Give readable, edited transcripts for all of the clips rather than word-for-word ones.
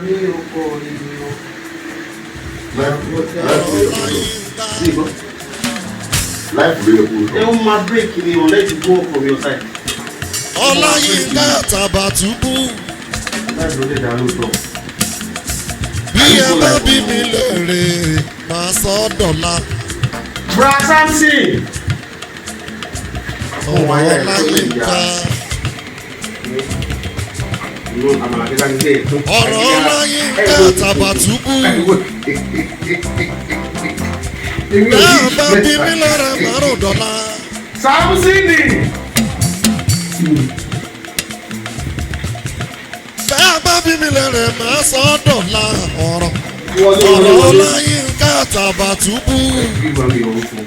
Ní ọkọ̀ ènìyàn. Ọláyínká. Láìpẹ́ ló yẹ kó Ẹ lọ. ń máa break ni unless you go from your side. Ọláyínká Àtàbàtúbú. Láì ló dé dá lóòótọ́. Bí ẹ bá bí mi léèrè, màá sọ ọ́ dọ̀la. Bra Samson. Ọ̀rọ̀ Ọláyínká. Ọ̀rọ̀ Ọláyínká Àtàbàtúbú. Bẹ́ẹ̀ bá bí mi léèrè, màá rò dọ̀la. Samson ni. Bẹ́ẹ̀ bá bí mi léèrè, màá sọ ọ́ dọ̀la. Ọ̀rọ̀ Wọlé ọ̀rọ̀ wọlé wọlé. Ọláyínká Àtàbàtúbú. Gbígbà mi ò fún.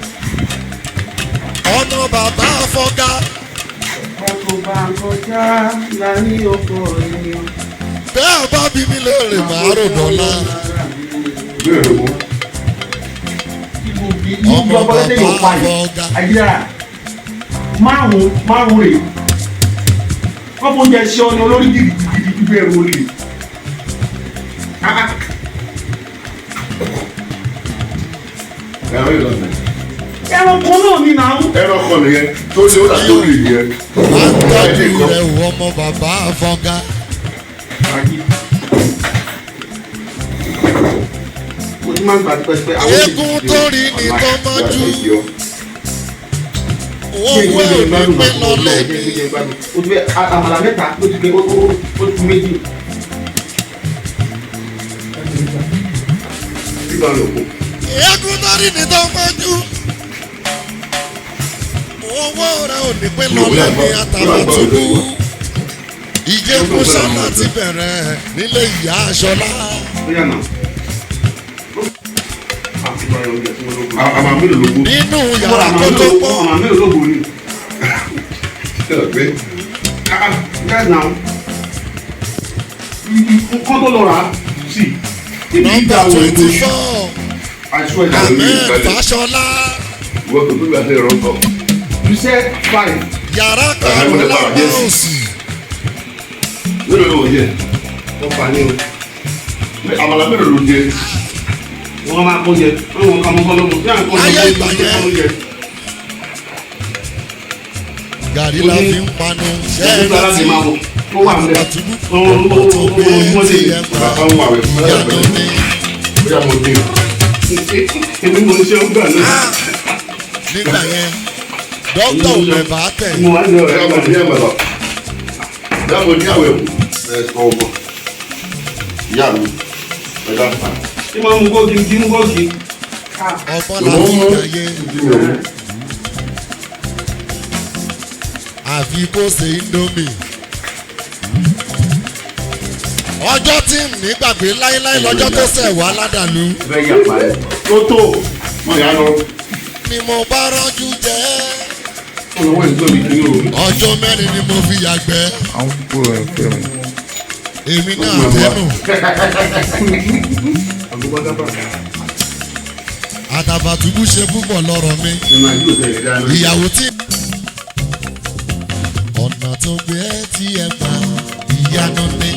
Ọ̀nà bàbá afọ́gá. Ọkọ̀ bá ń kọjá láàrin ọkọ̀ ènìyàn. Bẹ́ẹ̀ bá bí mi léèrè, màá rò dọ̀la. Bẹ́ẹ̀ ló mú. Ọmọ bàbá afọ́gá. Àjídára márùn márùn rè wọ́n fún oúnjẹ ṣe ọ ní olórí gidigidi gbígbé ẹrù olè. Ẹran yìí lọ́nà. Ẹranko náà ni nàá. Ẹran kan nìyẹn tó ṣe ó dà tó lè yẹn. Wà á tọ́jú rẹ̀ wọ ọmọ bàbá afọ́gá. Mo ti máa ń gbà pẹ́pẹ́ àwọn Eégún tó rí ni tó mọ́jú. Owó ẹ̀ ò ní pẹ́ lọ lẹ́ni. O ti fẹ́ àmàlà mẹ́ta ló ti gbé ó ti méjì. Bíbá ló kù. Eégún tó rí ni tó mọ́jú. Owó rẹ̀ ò ní pẹ́ lọ lẹ́ni Àtàbàtúbú. Ìjẹ̀bú sálà ti bẹ̀rẹ̀ nílé ìyá Aṣọlá. Ó yà náà. Àti báyọ̀ oúnjẹ tí wọ́n ló gbó. Àmà mélòó ló kù? Nínú yàrá tó tó pọ̀. Àmà mélòó ló gbó ni? Ṣé ẹ pé Ah, guys now. Nǹkan tó lọ rà á sí. Ibi Nọ́mbà ìgbà wo ni 24. I swear that Ahmed Fáṣọlá. ìwọ tó gbégbá sí ẹ̀rọ kan? You said five. Yàrá karùn-ún lápá òsì. Mélòó ló jẹ? Wọ́n fà ní o. Àmàlà mélòó ló jẹ? Wọ́n máa kó jẹ. Wọ́n wọn kà mọ́ kọ́ lọ́mọ. Bí à ń kọ́ Ayé lọ́mọ, ìgbà yẹn. kọ́ ló jẹ. Gàrí la fi ń panu. Ṣé ẹ Ṣé rántí? máa wọ̀? Ó wà ń bẹ̀. Àtàbàtúbú. Ó Tó gbé tí ẹ gbà. Bàbá ń wà wẹ̀ fún Ìyanu ni. Bóyá mo dé. Èmi mo ń ṣe ń gbà náà. Nígbà yẹn, dókítà ò mẹ̀fà tẹ̀. Mo wá ní ọ̀rẹ́ Bóyá mo gbà. dín àmàlà. Bóyá mo dín àwẹ̀ kù. Ẹ sọ ọmọ. Ìyá mi. Ẹ dá. Ṣé máa ń mú gógì kí mú gógì? Ọgbọ́n la Mo fi mú. jayé. Àfi kó ṣe indomie. Ọjọ́ tí ń ní gbàgbé láíláí lọ́jọ́ tó ṣẹ̀ wá ládàlú. Bẹ́ẹ̀ yà pa ẹ̀. Tó tó. Mọ̀ yá lọ. Ni mo bá rọ́jú jẹ́. Ọlọ́wọ́ ìgbọ́n mi kì í rò. Ọjọ́ mẹ́rin ni mo fi yàgbẹ́. Àwọn púpọ̀ rẹ̀ pé mi. Èmi náà tẹ́nu. Àtàbàtúbú ṣe púpọ̀ lọ́rọ̀ mi. Ìmọ̀ àdúgbò tẹ̀lé dáná. Ìyàwó tí. Ọ̀nà tó gbé tí ẹ gbà ìyanu ni.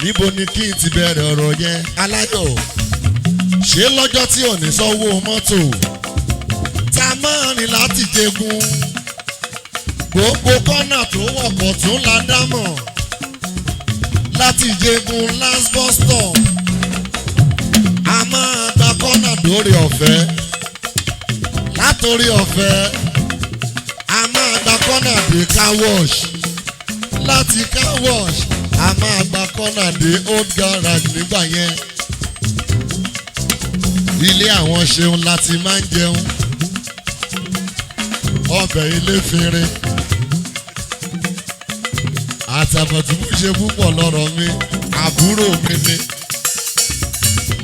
Níbo ni kí n ti bẹ̀rẹ̀ ọ̀rọ̀ yẹn aláyọ̀? Ṣé lọ́jọ́ tí ò ní sọ́wọ́ mọ́tò? Ta máa rìn láti jẹgun. Gbogbo kọ́nà tó wọ̀kọ̀ tún la dámọ̀. Láti jẹgun last bus stop a máa gba kọ́nà dórí ọ̀fẹ́ látòrí ọ̀fẹ́ a máa gba kọ́nà dé car wash láti car wash a máa gba kọ́nà dé old garage nígbà yẹn ilé àwọn ṣeun láti máa ń jẹun ọbẹ̀ ilé fèrè Àtàbàtúbú ṣe púpọ̀ lọ́rọ̀ mi àbúrò mi ni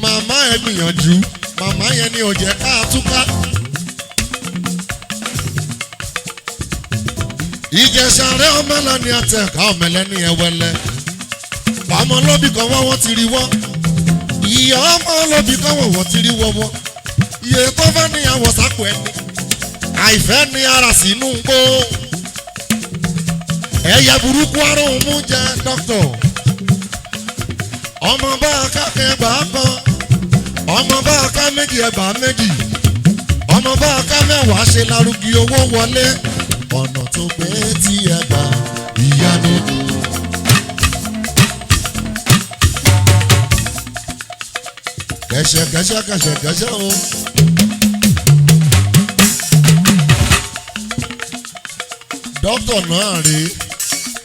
màmá ẹ gbìyànjú màmá yẹn ni ò jẹ́ ká túká. Ìjẹ̀ṣà rẹ̀ ọmọlá ni àtẹ̀ká ọmọlẹ́ni ẹ̀wẹ̀lẹ̀ ọmọ lóbì kan wọ́n wọ́n ti rí wọ́ ìyá ọmọ lóbì kan wọ́n wọ́n ti rí wọ́wọ́ iye tó fẹ́ ní àwọ̀ sápò ẹni àìfẹ́ ní ara sínú gbó. Ẹyẹ burúkú arún mú jẹ dọ́kítọ̀. Ọmọ bá a ká kẹgbà kan, ọmọ bá a ká méjì ẹgbàá méjì, ọmọ bá a ká mẹ́wàá ṣe lárugí owó wọlé. Ọ̀nà tó gbé tí ẹ gbà ìyanu. Kẹsẹ kẹsẹ kẹsẹ kẹsẹ o. Dókítà náà rèé,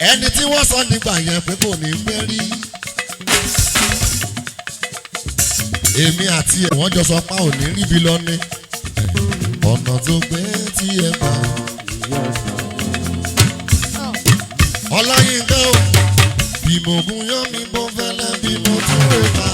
ẹni tí wọ́n sọ nígbà yẹn pé kò ní pẹ́ rí. Èmi àti ẹ̀ wọ́n jọ sọ pa ò ní ríbi lọ ní. Ọ̀nà tó gbé tí ẹ gbà. Ọláyínká o, bí mo gún yán mi bó fẹ́lẹ́ bí mo tún rè bá.